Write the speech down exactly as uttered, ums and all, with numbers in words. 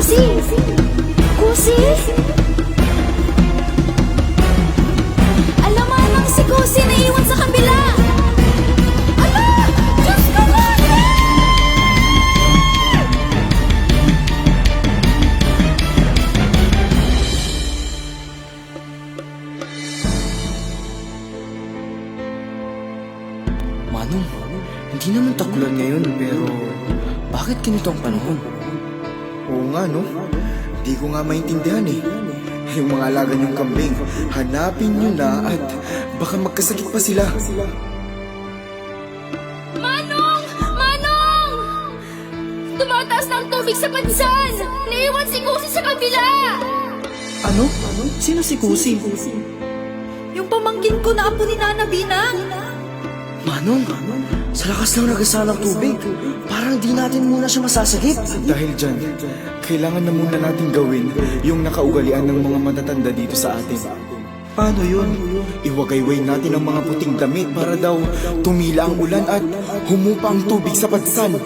Si Kusi? Ala, manang, si Kusi naiwan sa kabila! Ala! Diyos ko, Kusi! Manong, hindi naman tag-ulan ngayon, pero bakit ganito ang panahon? Oo nga, no? Di ko nga maintindihan, eh. Yung mga alaga niyong kambing, hanapin niyo na at baka magkasakit pa sila. Manong! Manong! Tumataas na ang tubig sa padsan! Naiwan si Kusi sa kabila! Ano? Sino si Kusi? Yung pamangkin ko na apo ni Nana Binang. Manong, sa lakas ng ragasa ng tubig, parang di natin muna siya masasagip. Dahil dyan, kailangan na muna natin gawin yung nakaugalian ng mga matatanda dito sa atin. Paano yun? Iwagayway natin ang mga puting damit para daw tumila ang ulan at humupa ang tubig sa padsan.